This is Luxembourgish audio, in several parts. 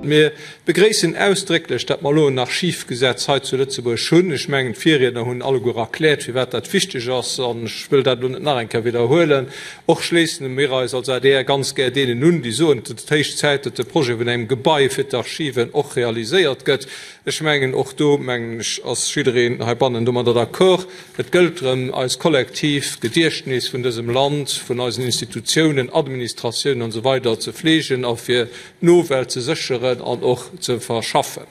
Mir begréissen ausdrécklech, datt mer elo en Archivgesetz hei zu Lëtzebuerg hunn. Ech mengen, d'Virriedner hunn alleguer erkläert, firwat dat wichteg ass, an ech wëll dat elo net nach eng Kéier widderhuelen. Och schléissen mir eis als adr ganz gär deenen un, déi soen, et ass héich Zäit, datt de Projet vun engem Gebai fir d'Archiven och realiséiert gëtt. Ech mengen, och do, mengen ech, ass jiddereen heibannen domadder d'accord. Et gëllt drëm, eis kollektiv Gediechtnis vun dësem Land, vun eisen Institutiounen, Administratiounen an esou weider ze fleegen a fir d'Nowelt ze sécheren an och ze verschaffen.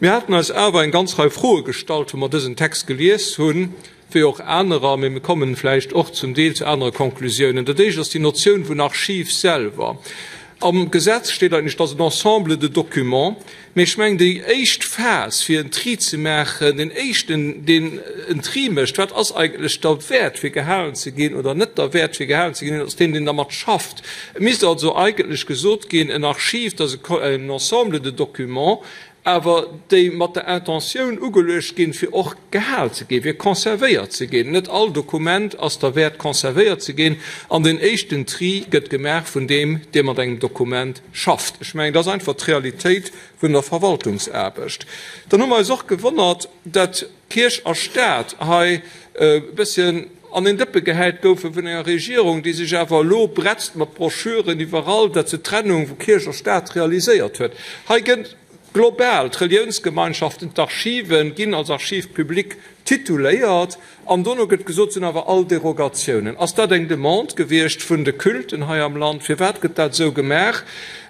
Mir haten eis awer eng ganz Rei Froe gestallt, wou mer dësen Text gelies hunn, wéi och anerer, mee mir kommen vläicht och zum Deel zu anere Konklusiounen. Dat éischt ass déi Notioun vun Archiv selwer. Am Gesetz steet eigentlech, dass en Ensemble de documents, mee ech mengen, déi éischt Phas, fir en Tri ze maachen, deen éischten, deen en Tri mécht, wat ass eigentlech derwäert, fir gehalen ze ginn oder net derwäert, fir gehalen ze ginn, ass deen, deen dermat schafft. Et misst also eigentlech gesot ginn, en Archiv, dat ass en Ensemble de documents, awer déi mat der Intentioun ugeluecht ginn, fir och gehal ze ginn, fir conservéiert ze ginn. Net all Dokument ass derwäert, conservéiert ze ginn, an den éischten Tri gëtt gemaach vun deem, dee mat engem Dokument schafft. Ech mengen, dat ass einfach d'Realitéit vun der Verwaltungsaarbecht. Dann hu mer eis och gewonnert, dat Kierch a Staat hei e bësschen an een Dëppe gehäit goufe vun enger Regierung, déi sech awer elo bretzt mat Broschüren iwwerall, datt se d'Trennung vu Kierch a Staat realiséiert huet. Hei gëtt global d'Reliounsgemeinschaften, d'Archiven ginn als Archives publics tituléiert an dono gëtt gesot, sinn awer all Derogatiounen. Ass dat eng Demande gewiescht vun de Culten hei am Land? Firwat gëtt dat esou gemaach?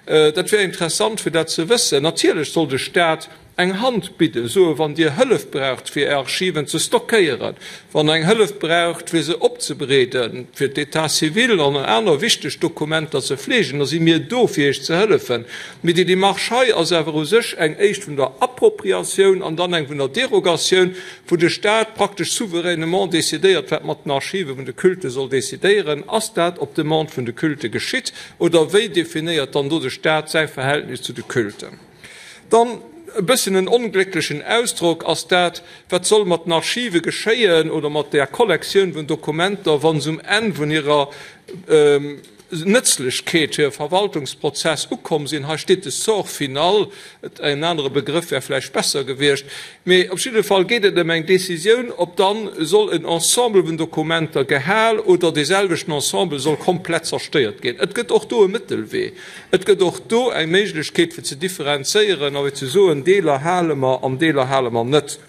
Dat wär interessant fir dat ze wëssen. Natierlech soll de Staat Eng Hand bidden, soe wann Dir Hëllef braucht fir Är Archiven ze stockéieren, wann Der eng Hëllef braucht fir se opzebereeden, fir d'Etat civil an aner wichteg Dokumenter ze fleegen, da si mir do fir Iech ze hëllefen. Mee déi Démarche hei ass awer u sech eng éischt vun der Appropriatioun an dann eng vun der Derogatioun, wou de Staat praktesch souverainement decidéiert wat mat den Archive vun de Culte soll decidéieren. Ass dat op Demande vun de Culte geschitt oder wéi definéiert dann do de Staat säi Verhältnis zu de Culten? Dann e bëssen en onglécklechen Ausdrock ass dat, Wat soll mat den Archive geschéien oder mat där Kollektioun vun Dokumenter, wa se um Enn vun hirer Nëtzlechkeet fir e Verwaltungsprozess ukomm sinn? Hei steet de Sort final, en anere Begrëff wär vläicht besser gewiescht. Mee op jidde Fall geet et ëm eng Décisioun, ob dann soll en Ensemble vun Dokumenter gehal oder deeselwechten Ensemble soll komplett zerstéiert ginn. Et gëtt och do e Mëttelwee. Et gëtt och do eng Méiglechkeet fir ze differenzéieren a fir ze soen, Deeler hale mer an Deeler hale mer net.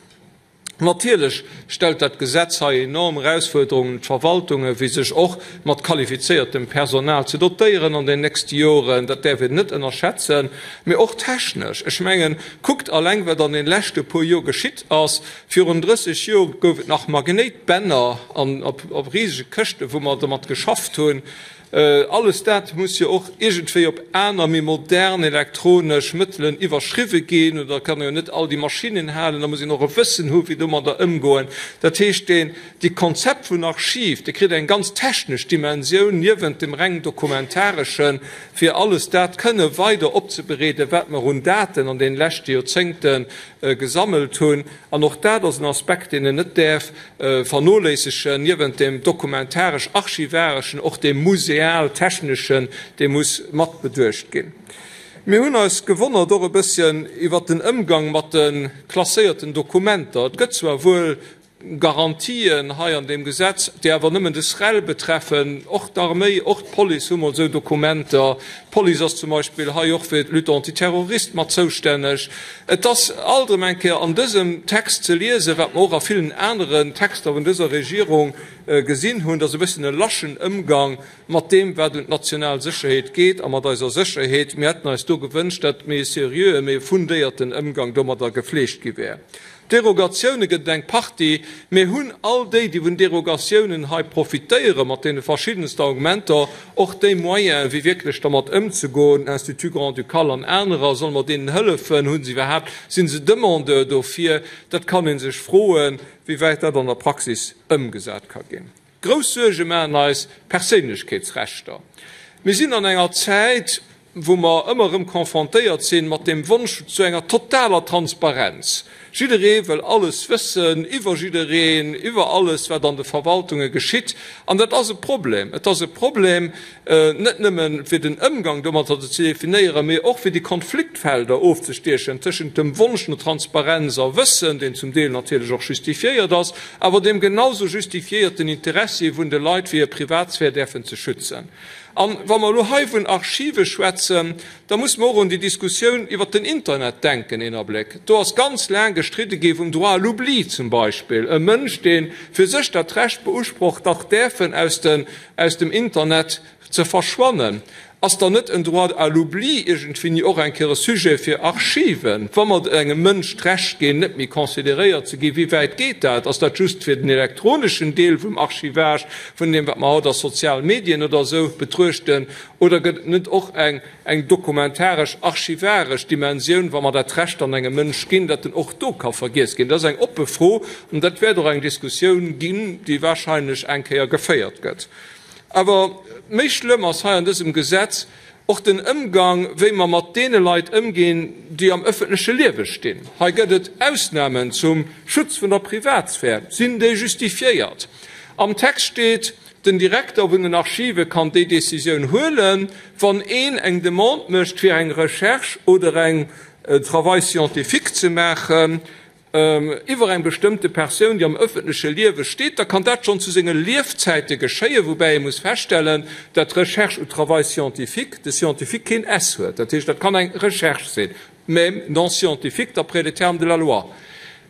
Natierlech stellt dat Gesetz hei enorm Erausfuerderungen un d'Verwaltungen, fir sech och mat qualifizéiertem Personal ze dotéieren an den nächste Joren. Dat däerf een net ënnerschätzen. Mee och technesch. Ech mengen, kuckt alleng, wat an den leschte puer Joer geschitt ass. Virun 30 Joer gouf et nach Magnéitbänner an op risege Këschten, wou mer domat geschafft hunn. Alles dat muss jo och iergendwéi op aner, méi modern elektronesch Mëttelen iwwerschriwwe ginn, oder kann ee jo net all déi Maschinnen halen, da muss een och e Wëssen hu wéi domadder ëmgoen. Dat heescht, deen, dee Konzept vun Archiv, dee kritt eng ganz technesch Dimensioun niewent dem reng dokumentareschen, fir alles dat kënne weider opzebereeden, wat mer un Daten an deene leschte Joerzéngte gesammelt hunn. An och dat ass en Aspekt, deen een net däerf vernoléissegen, niewent deem dokumentaresch-archivareschen och dee museal-techneschen, dee muss mat beduecht ginn. Mir hunn eis gewonnert och e bësschen iwwert den Ëmgang mat de klasséierten Dokumenter. Et gëtt zwar wuel Garantien hei an deem Gesetz, déi awer nëmmen de SREL betreffen. Och d'Arméi, och d'Police hu mol esou Dokumenter. D'Police ass zum Beispill hei och fir d'Lutte antiterroriste mat zoustänneg. Et ass alt erëm eng Kéier an dësem Text ze liesen, wat mer och a villen aneren Texter vun dëser Regierung gesinn hunn, dass e bëssen e laschen Ëmgang mat deem, wat un d'national Sécherheet geet a mat eiser Sécherheet. Mir hätten eis do gewënscht, datt méi e seriöen, méi e fundéierten Ëmgang domadder gefleegt gi wär. Derogatioune gëtt et eng Partie. Mee hunn all déi, déi vun Derogatiounen hei profitéieren, mat deene verschiddensten Argumenter, och déi Moyenen, wéi wierklech dermat ëmzegoen, Institut grand-ducal an anerer, solle mer deenen hëllefen? Hu se iwwerhaapt, si se Demandeur dofir? Dat kann ee sech froen, wéi wäit dat an der Praxis ëmgesat ka ginn. Grouss Suerge maachen eis d'Perséinlechkeetsrechter. Mir sinn an enger Zäit, wou mer ëmmer erëm confrontéiert sinn mat deem Wonsch zu enger totaler Transparenz. Jidderee wëll alles wëssen iwwer jiddereen, iwwer alles, wat an de Verwaltunge geschitt. An dat ass e Problem. Et ass e Problem, net nëmme fir den Ëmgang domatter ze definéieren, mee och fir déi Konfliktfelder ofzestiechen tëschent dem Wonsch no Transparenz a Wëssen, deen zum Deel natierlech och justifiéiert ass, awer deem genauso justifiéierten Interessi vun de Leit, fir hir Privatsphär däerfen ze schützen. A wa mer elo hei vun Archive schwätzen, da muss mer och un déi Diskussioun iwwert den Internet denken. Een Abléck, do ass ganz laang gestridde gi vum Droit à l'oubli zum Beispill. E Mënsch, dee fir sech dat Recht beusprocht, dach däerfen aus de aus dem Internet ze verschwannen. Ass dann net en Droit à l'oubli iergendwéini och eng Kéier e Sujet fir Archiven, wa mer engem Mënsch d'Recht ginn, net méi consideréiert ze ginn? Wéi wäit geet dat? Ass dat just fir den elektroneschen Deel vum Archivage, vun deem, wat mer haut als sozial Medien oder esou betruechten, oder gëtt et net och eng eng dokumentaresch, archivaresch Dimensioun, wa mer dat Recht dann engem Mënsch ginn, datt en och do ka vergiess ginn? Dat ass eng oppe Fro an dat wäert och eng Diskussioun ginn, déi wahrscheinlech eng Kéier geféiert gëtt. Awer méi schlëmm ass hei an dësem Gesetz och den Ëmgang, wéi mer mat deene Leit ëmginn, déi am ëffentleche Liewe stinn. Hei gëtt et Ausnamen zum Schutz vun der Privatsphär. Sinn déi justifiéiert? Am Text steet, Den Direkter vun den Archive kann déi Decisioun huelen, wann een eng Demande mécht, fir eng Recherche oder eng Travail scientifique ze maachen iwwer eng bestëmmte Persoun, déi am ëffentleche Liewe steet, da kann dat schonn zu senge Liefzäite geschéien, woubäi ee muss feststellen, dat Recherche ou Travail scientifique, de scientifique keen s huet. Dat heescht, dat kann eng Recherche sinn, même non scientifique d'après les termes de la loi.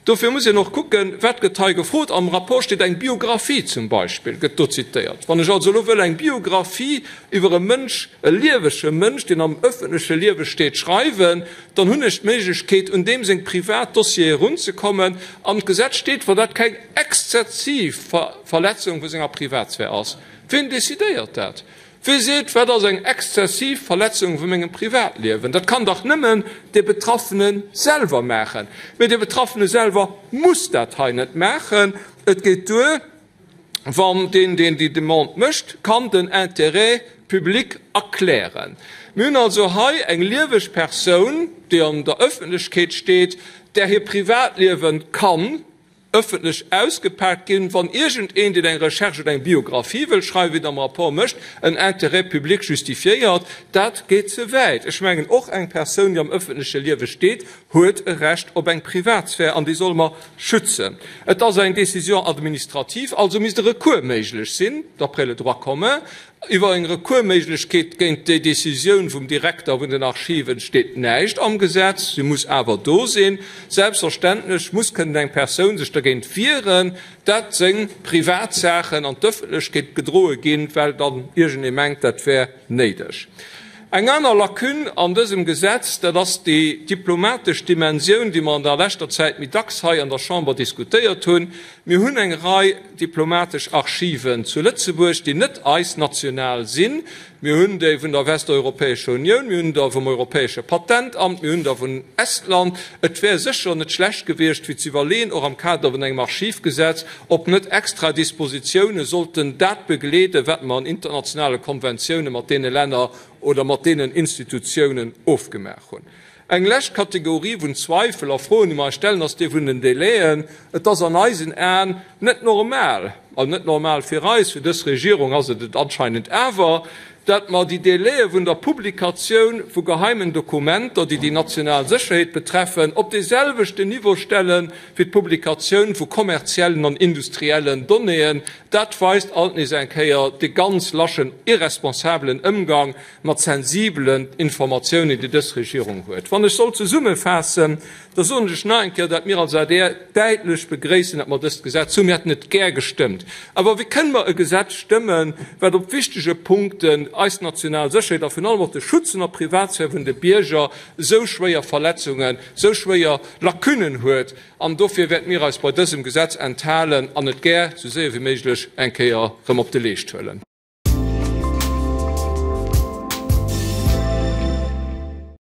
Dofir muss een och kucken, wat gëtt hei gefrot. Am Rapport steet eng Biographie zum Beispill, gëtt do zitéiert. Wann ech also elo wëll eng Biographie iwwer e Mënsch, e liewege Mënsch, deen am ëffentleche Liewe steet, schreiwen, dann hunn ech d'Méiglechkeet, un deem seng privat Dossiere erunzekommen. Am Gesetz steet, wa dat keng exzessiv Verletzung vu senger Privatsphär ass. Wien decidéiert dat? Wie seet, wat ass eng exzessiv Verletzung vu mengem Privatliewen? Dat kann dach nëmmen dee Betraffene selwer maachen. Mee dee Betraffene selwer muss dat hei net maachen. Et geet duer, wann deen, deen déi Demande mécht, kann den Intérêt public erklären. Mir hunn also hei eng lieweg Persoun, déi an der Ëffentlechkeet steet, där hir Privatliewe kann ëffentlech ausgepaakt ginn, wann iergendeen, deen eng Recherche oder eng Biographie wëll schreiwen, wéi et am Rapport mécht, en Intérêt public justifiéiert. Dat geet ze wäit. Ech mengen, och eng Persoun, déi am ëffentleche Liewe steet, huet e Recht op eng Privatsphär an déi solle mer schützen. Et ass eng Décision administrative, also misst e Recours méiglech sinn, d'après le droit commun. Iwwer eng Recoursméiglechkeet géint déi Decisioun vum Direkter vun den Archiven steet näischt am Gesetz. Si muss awer do sinn. Selbstverständlech muss kënnen eng Persoun sech dergéint wieren, dat seng Privatsaachen an d'Ëffentlechkeet gedroe ginn, well dann iergendee mengt, dat wär néideg. Eng aner Lacune an dësem Gesetz, dat ass déi diplomatesch Dimensioun, déi mer an der leschter Zäit méi dacks hei an der Chamber diskutéiert hunn. Mir hunn eng Rei diplomatesch Archiven zu Lëtzebuerg, déi net eis national sinn. Mir hunn déi vun der Westeuropäescher Unioun, mir hunn der vum Europäesche Patentamt, mir hunn der vun Estland. Et wär sécher net schlecht gewiescht, fir ze iwwerleeën, och am Kader vun engem Archivgesetz, ob net extra Dispositioune sollten dat begleeden, wat mer an internationale Konventioune mat deene Länner oder mat deenen Institutiounen ofgemaach hunn. Eng lescht Kategorie vun Zweifel a Froen, déi mer eis stellen, ass déi vun den Délaiën. Et ass an eisen Aen net normal, also net normal fir eis, fir dës Regierung ass et et anscheinend awer, dat mer déi Délaië vun der Publikatioun vu geheimen Dokumenter, déi déi national Sécherheet betreffen, op deeselwechten Niveau stelle wéi d'Publikatioun vu kommerziellen an industriellen Donnéeën. Dat weist alt nees eng Kéier dee ganz laschen, irresponsabelen Ëmgang mat sensibelen Informatiounen, déi dës Regierung huet. Wann ech soll zesummefaassen, da soen ech nach eng Kéier, datt mir als adr däitlech begréissen, datt mer dëst Gesetz hunn. Mir hätten et gär gestëmmt. Awer wéi kënne mer e Gesetz stëmmen, wat op wichtege Punkten eis national Sécherheet a virun allem och de Schutz vun der Privatsphär vun de Bierger esou schwéier Verletzungen, esou schwéier Lacunnen huet? An dofir wäerte mir eis bei dësem Gesetz enthalen an et gär esou séier wéi méiglech eng Kéier erëm op de Leescht huelen.